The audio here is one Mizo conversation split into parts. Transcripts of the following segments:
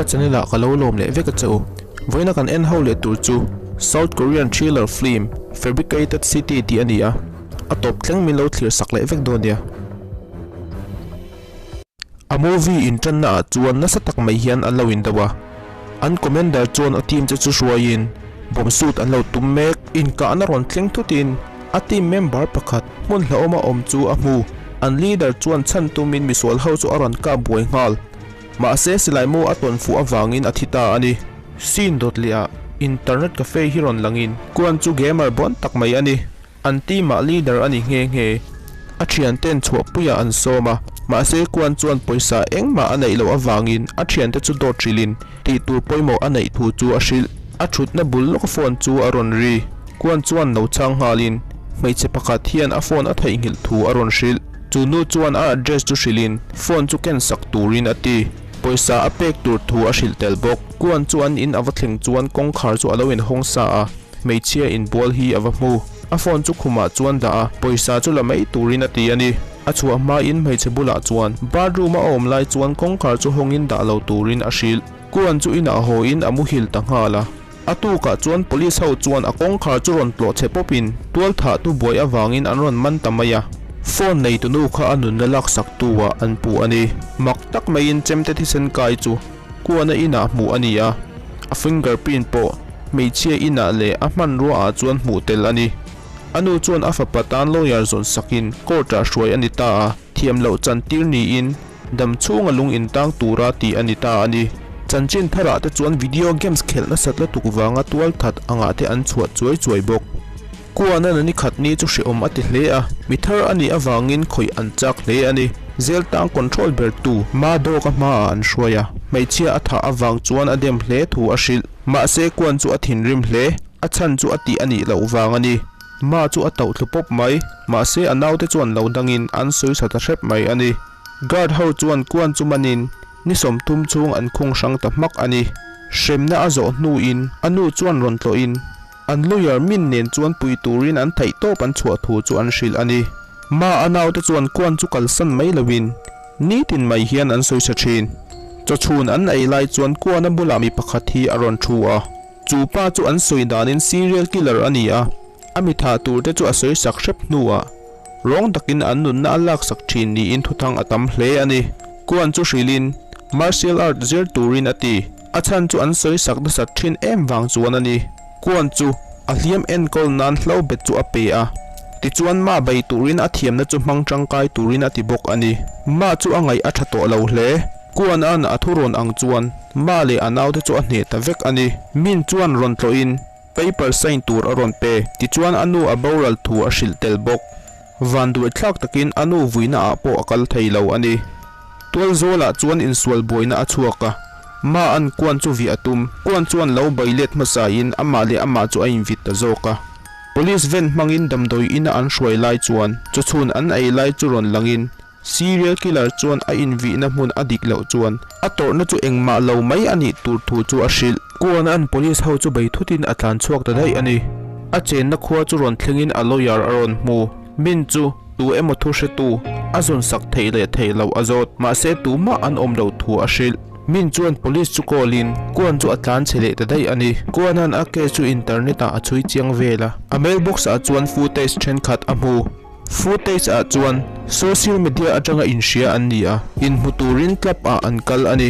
Ka channel ah ka lo lawm leh vek a che u. Vawiina kan en ho leh tur chu South Korean thriller film Fabricated City tih a ni a, a tawp thleng min lo thlir sak leh vek dawn nia. A movie inṭanna ah chuan nasa tak mai hian an lo indo a, an commander chuan a team te chu hruaiin bomb suit an lo tum mek. Inkahna rawn thleng thutin a team member pakhat hmun hlauhawm a awm chu a hmu. An leader chuan chhan tumin misual ho chu a rawn kap buai nghal. Mahse silai mu a tawn fuh avangin a thi ta a ni. Scene dawt leh ah internet cafe hi rawn langin Kuan chu gamer bawn tak mai a ni. An team ah leader a ni nghe nghe. A thianten chhuahpuiah an sawm a, mahse Kuan chuan pawisa engmah a neih loh avangin a thiante chu dawt hrilhin tih tur pawimawh a neih thu chu a hrilh. A thutna bul lawka phone chu a rawn ri. Kuan chuan lo chhang nghalin hmeichhe pakhat hian a phone a theihnghilh thu a rawn hrilh. Chu nu chuan a address chu hrilhin phone chu ken sak turin a ti. Pawisa a pek tur thu a hrilh tel bawk. Kuan chu an in a va thleng chuan kawngkhar chu a lo inhawng sa a, hmeichhia inbual hi a va hmu. A phone chu khumah chuan dah a, pawisa chu la mai turin a ti a ni. A chhuah hmain hmeichhe bulah chuan bathroom a awm lai chuan kawngkhar chu hawngin dah lo turin a hrilh. Kuan chu inah hawiin a muhil ta nghal a. A tukah chuan police ho chuan a kawngkhar chu rawn tlawh chhe pawpin tual thah tu buai avangin an rawn man ta mai a. Phone nei tunu kha a nunna laksak tu ah an puh a ni. Mak tak maiin chemte thisen kai chu Kuana inah hmuh a ni a, a fingerprint pawh hmeichhia inah leh a hmanrua ah chuan hmuh tel a ni. A nu chuan a fapa tan lawyer zawn sakin court ah hruai a ni ta a, thiam loh chantir niin Dam chhunga lung intang tura tih a ni ta a ni. Chanchin tharah te chuan video games khelh nasat lutuk vanga tual that angah te an chhuah chuai chuai bawk. Kuana nani khat ni chu hrehawm a ti hle a, mi thar a nih avangin khawih an chak hle a ni. Zel tang control ber tu Ma Dawk-a hmaah an hruai a, hmeichhia a thah avang chuan a dem hle thu a hrilh. Mahse Kuan chu a thinrim hle, a chhan chu a tih a nih loh vang a ni. Ma chu a tauh thlu pawp mai, mahse a naute chuan lo dangin an sawi sa ta hrep mai a ni. Guard ho chuan kuan chu manin ni 30 chhung an khung hrang ta hmak a ni. Hremna a zawh hnuin a nu chuan rawn tlawhin an lawyer min nen chuan pui turin an theih tawp an chhuah thu chu an hrilh a ni. Ma a naute chuan kuan chu kalsan mai loin nitin mai hian an sawi sa thin. Chawchhun an ei lai chuan kuana bulah mi pakhat hi a rawn thu a. Chu pa chu an sawi danin serial killer a ni a, a mi thah tur te chu a sawi sak hrep hnuah rawng takin an nunna a laksak thin niin thuthang a tam hle a ni. Kuan chu hrilhin martial art zir turin a ti, a chhan chu an sawi sak nasat thin em vang chuan a ni. Kuan chu a hliam enkawl nan hlo bet chu a pe a, tichuan ma bei turin a thiamna chu hmang tangkai turin a ti bawk a ni. Ma chu a ngaih a tha tawh lo hle. Kuan an a thu rawn ang chuan Ma leh a naute chu a hneh ta vek a ni. Min chuan rawn tlawhin paper sign tur a rawn pe, tichuan a nu a boral thu a hrilh tel bawk. Vanduaithlak takin a nu vuina ah pawh a kal thei lo a ni. Tualzawlah chuan insual buaina a chhuak a, Ma an Kuan chu vih a tum. Kuan chuan lo bai let hmasain amah leh amah chu a invit ta zawk a. Police van hmangin damdawi ina an hruai lai chuan chawchhun an ei lai chu rawn langin Serial killer chuan a invihna hmun a dik loh chuan a tawrhna chu engmah lo mai a nih tur thu chu a hrilh. Kuana an police ho chu bei thutin a tlan chhuak ta daih a ni. A chenna khua chu rawn thlengin a lawyer a rawn hmu. Min chu tu emaw thu hretu a zawn sak theih leh theih loh a zawt. Mahse tumah an awm loh thu a hrilh. Min chuan police chu call in Kuan chu a tlan chhe leh ta daih a ni. Kuana'n a case chu internet ah a chhui chiang vel a. A mailbox ah chuan footage thenkhat a hmu. Footage ah chuan social media atanga inhria an ni a, inhmu turin club ah an kal a ni.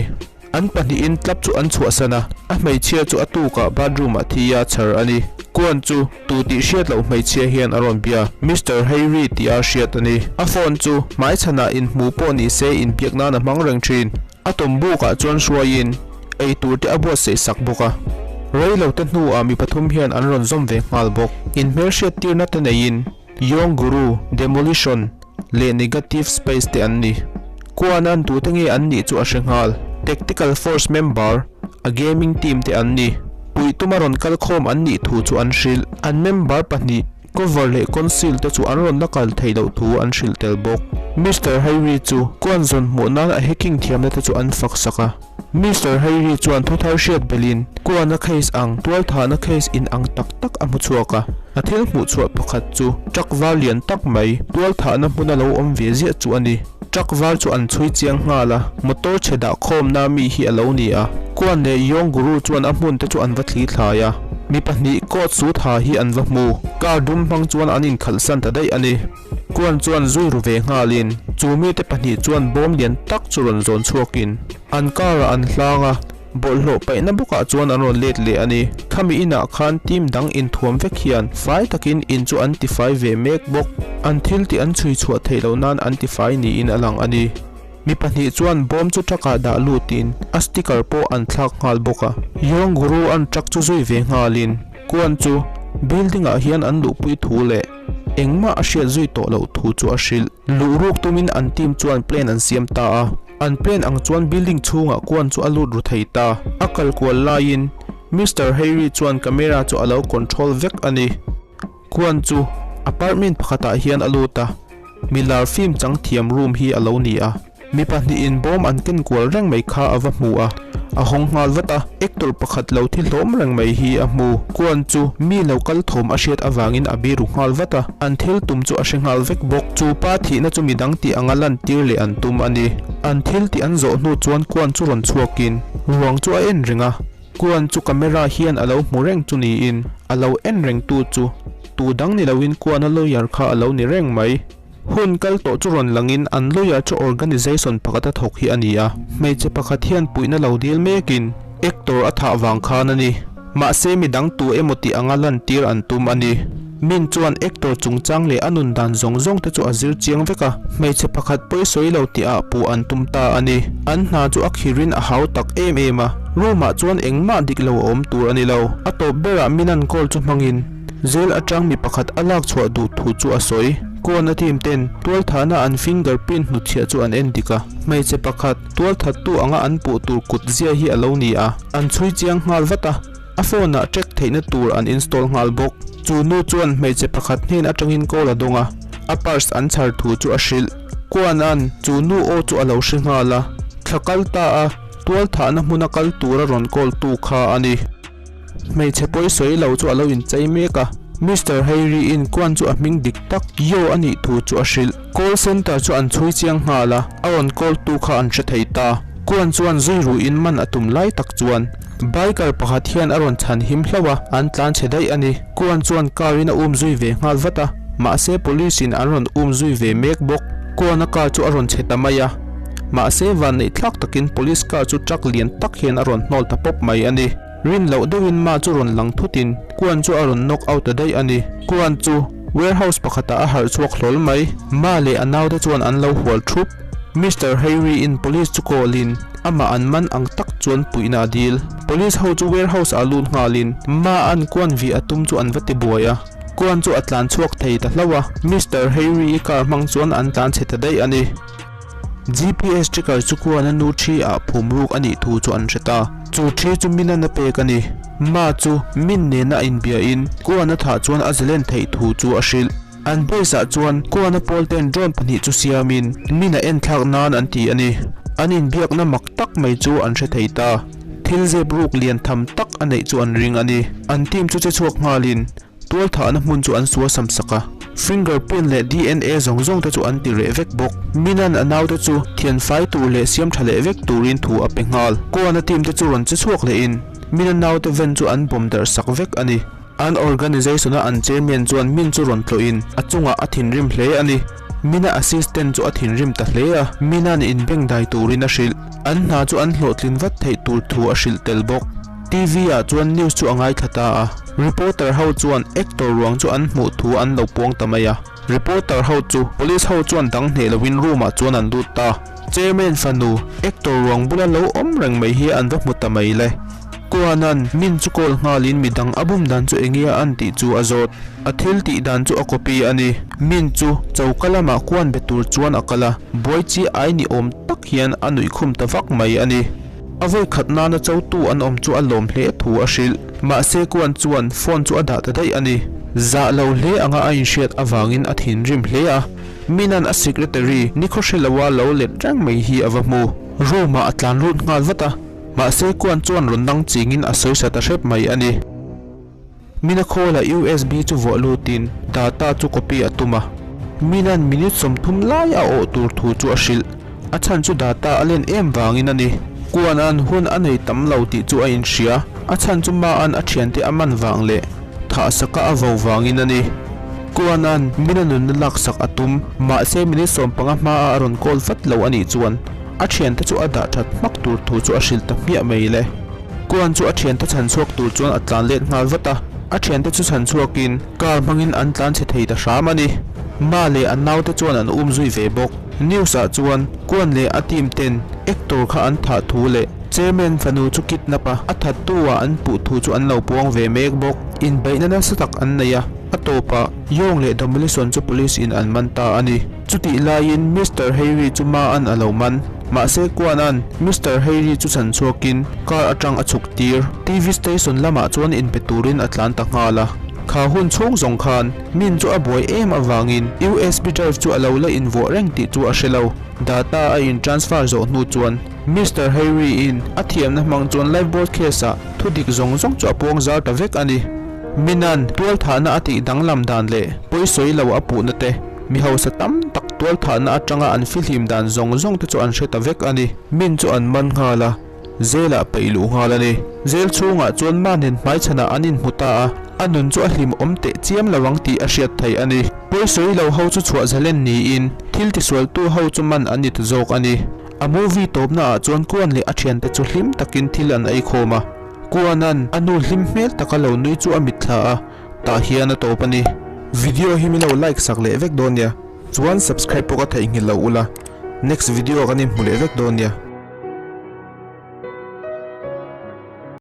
An pahnihin club chu an chhuahsan a, a hmeichhia chu a tukah bathroom ah thi a chhar a ni. Kuan chu tu tih hriat loh hmeichhia hian a rawn bia, Mister Harry tia hriat a ni. A phone chu hmaichhanah inhmu pawh ni se inbiak nan a hmang reng thin. A tawmbukah chuan hruaiin ei tur te a buatsaih sak bawk a. Reilo te hnuah mi pathum hian an rawn zawm ve nghal bawk. Inhmelhriat tirna te neiin Yong Guru, Demolition, leh Negative Space te an ni. Kuanan tute nge an nih chu a hre nghal. Tactical Force member, a gaming team te an ni. Puih tuma rawn kal khawm an nih thu chu an hrilh. An member pahnih, Cover leh Conceal te chu an rawn la kal theih loh thu an hrilh tel bawk. Mister Harry chu Kuan zawn hmuh nan a hacking thiamna te chu an fak sak a. Mister Harry chuan thuthar hriat belhin Kuana case ang tualthahna case in ang tak tak a hmu chhuak a. A thil hmuh chhuah pakhat chu truck var lian tak mai tualthahna hmuna lo awm ve ziah chu a ni. Truck var chu an chhui chiang nghal a, motor chhe dah khawmna mi hi a lo ni a. Kuan leh Yong Guru chuan a hmun te chu an va thli thlai a, mi pahnih coat suit ha hi an va hmu. Car dum hmang chuan an inkhalh san ta daih a ni. Kuan chuan zui ru ve nghalin chu mite pahnih chuan bawm lian tak chu rawn zawn chhuakin an car ah an hlang a, bawlhhlawh paihna bawkah chuan an rawn let leh a ni. Khami inah khan team dang inthuam vek hian fai takin in chu an tifai ve mek bawk. An thil tih an chhui chhuah theih loh nan an tifai niin a lang a ni. Mi pahnih chuan bawm chu truck ah dah lutin a sticker pawh an thlak nghal bawk a. Yong Guru an truck chu zui ve nghalin Kuan chu building ah hian an luhpui thu leh engmah a hriat zui tawh loh thu chu a hrilh. Luh ruk tumin an team chuan plan an siam ta a. An plan ang chuan building chhungah Kuan chu a lut ru thei ta. A kal kual laiin Mister Harry chuan camera chu a lo control vek a ni. Kuan chu apartment pakhatah hian a lut a, milar film chang thiam room hi a lo ni a. Mi pahnihin bawm an ken kual reng mai kha a va hmu a, a hawng nghal vat a, actor pakhat lo thi hlawm reng mai hi a hmu. Kuan chu mi lo kal thawm a hriat avangin a biru nghal vat a, an thil tum chu a hre nghal vek bawk. Chu pa thihna chu midang tih anga lantir leh an tum a ni. An thil tih an zawh hnu chuan Kuan chu rawn chhuakin ruang chu a en reng a. Kuan chu camera hian a lo hmu reng chu niin a lo en reng tu chu tu dang ni loin Kuana lawyer kha a lo ni reng mai. Hun kal tawh chu rawn langin an lawyer chu organisation pakhat a thawk hi a ni a, hmeichhe pakhat hian puihna lo dil mekin actor a thah vang khan a ni. Mahse midang tu emaw tih anga lantir an tum a ni. Min chuan actor chungchang leh a nun dan zawng zawng te chu a zir chiang vek a, hmeichhe pakhat pawi sawi lo tih ah puh an tum ta a ni. An hna chu a khirin a hau tak em em a, room ah chuan engmah dik lo a awm tur a ni lo. A tawp berah min an call chu hmangin jail atang mi pakhat a lak chhuah duh thu chu a sawi. Kawn a team ten tualthahna an finger print hnutchhiah chu an en dik a, hmeichhe pakhat tualthattu anga an puh tur kut zia hi a lo ni a, an chhui chiang nghal vat a. A phone ah track theihna tur an install nghal bawk. Chu nu chuan hmeichhe pakhat hnen atangin call a dawng a, a purse an chhar thu chu a hrilh. Kuan-a'n chu nu aw chu a lo hre nghal a, thla kal ta a, tual thahna hmuna kal tura rawn call tu kha a ni. Hmeichhe pawi sawi lo chu a lo inchei mek a, Mister Harry-in Kuan chu a hming dik tak Yo a nih thu chu a hrilh. Call center chu an chhui chiang nghal a, a rawn call tu kha an hre thei ta. Kuan chuan zui ruhin man a tum lai tak chuan Biker pakhat hian a rawn chhan him hlauh a, an tlan chhe daih a ni. Kuan chuan car in a um zui ve nghal vat a, mahse police in an rawn um zui ve mek bawk. Kuan a car chu a rawn chhe ta mai a, mahse vanneih thlak takin police car chu truck lian tak hian a rawn hnawl ta pawp mai a ni. Rin loh deuhin ma chu rawn lang thutin Kuan chu a rawn knock out ta daih a ni. Kuan chu warehouse pakhatah a harh chhuak hlawl mai. Ma leh a naute chuan an lo hual thup. Mister Harry in police chu call in amah an man ang tak chuan puihna a dil. Police ho chu warehouse ah lut nghalin Ma an Kuan vih a tum chu an va ti buai a. Kuan chu a tlan chhuak thei ta hlauh a, Mister Harry i car hmang chuan an tlan chhe ta daih a ni. GPS tracker chu Kuan a nu thi ah phum ruk a nih thu chu an hre ta. Chu thi chu min an a pek a ni. Ma chu min nena a inbia in Kuan a thah chuan a zalen theih thu chu a hrilh. An base ah chuan Kuana pawl ten drone pahnih chu siamin min a en thlak nan an ti a ni. An inbiakna mak tak mai chu an hre thei ta. Thil zep ruk lian tham tak a neih chu an ring a ni. An team chu che chhuak nghalin tual thahna hmun chu an sual sam sak a. Finger print leh DNA zawng zawng te chu an ti reh vek bawk. Minan a naute chu thian fai tur leh siam tha leh vek turin thu a pe nghal. Kuana team te chu rawn che chhuak lehin Mina naute ven chu an bawm darh sak vek a ni. An organisation a an chairman chuan Min chu rawn tlawhin a chungah a thinrim hle a ni. Mina assistant chu a thinrim ta hle a, Mina'n inbengdai turin a hrilh. An hna chu an hlawhtlin vat theih tur thu a hrilh tel bawk. TV ah chuan news chu a ngaithla ta a, reporter ho chuan actor ruang chu an hmuh thu an lo puang ta mai a. Reporter ho chu police ho chuan dang hneh loin room ah chuan an lut ta. Chairman fanu, actor ruang bula lo awm reng mai hi an va hmu ta mai le. Kuanan min chu call nghalin midang a bum dan chu enge a an tih chu a zawt. A thil tih dan chu a copy a ni. Min chu choka lamah kuan be tur chuan a kal a, buai chi ai ni awm tak hian a nuih khum ta vak mai a ni. A vawi khat nana chotu an awm chu a lawm hle thu a hrilh. Mahse kuan chuan phone chu a dah ta daih a ni. Zah lo hle anga a inhriat avangin a thinrim hle a. Minan a secretary nikhaw hre loa lo let reng mai hi a va hmu. Room ah a tlan lut nghal vat a. Mahse Kuan chuan rawn dang chingin a sawi sa ta hrep mai a ni. Mina khawla USB chu vuah lutin data chu copy a tum a. Mina'n minute 30 lai a awh tur thu chu a hrilh. A chhan chu data a len em vangin a ni. Kuan-a'n hun a nei tam lo tih chu a inhria, a chhan chu Ma-a'n a thiante a man vang leh thahsaka a vo vangin a ni. Kuan-a'n Mina nunna laksak a tum, mahse minute 15 hmaah a rawn call vat lo a nih chuan a thiante chu a dah that hmak tur thu chu a hrilh ta hmiah mai le. Kuan chu a thiante chhan chhuak tur chuan a tlan let nghal vat a, a thiante chu chhan chhuakin car hmangin an tlan chhe thei ta hram a ni. Ma leh a naute chuan an um zui ve bawk. News ah chuan Kuan leh a team ten actor kha an thah thu leh Chairman fanu chu kidnap a, a thattu ah an puh thu chu an lo puang ve mek bawk. Inbeihna nasa tak an nei a, a tawpah Yong leh Demolition chu police in an man ta a ni. Chutih laiin Mister Harry chu Ma an a lo man. Mahse Kuan-a'n Mister Harry chu chhan chhuakin car atang a chhuk tir. TV station lamah chuan inpe turin a tlan ta nghal a. Kha hun chhung zawng khan Min chu a buai em avangin USB drive chu a lo la invuah reng tih chu a hre lo. Data a in transfer zawh hnu chuan Mister Harry-in a thiamna hmang chuan live broadcast-ah thu dik zawng zawng chu a puang zar ta vek a ni. Minan tualthahna a tih danglam dan leh pawisawi lo a puhna te, Mi hausa tam tak tualthahna atanga an fihlim dan zawng zawng te chu an hre ta vek a ni. Min chu an man nghal a, jail ah peih luh nghal a ni. Jail chhungah chuan mahnin hmaichhanah an inhmu ta a, a nun chu a hlimawm teh chiam lo ang tih a hriat theih a ni. Pawisawi lo ho chu chhuah zalen niin thil tisualtu ho chu man an ni ta zawk a ni. A movie tawpna ah chuan Kuan leh a thiante chu hlim takin thil an eikhawm a, Kuanan a nu hlim hmel taka lo nui chu a mitthla a, Tah hian a tawp a ni. Video hi min lo like sak leh vek dawn nia. Chuan subscribe pawh ka theihnghilh lo ula. Next video ah kan inhmu leh vek dawn nia.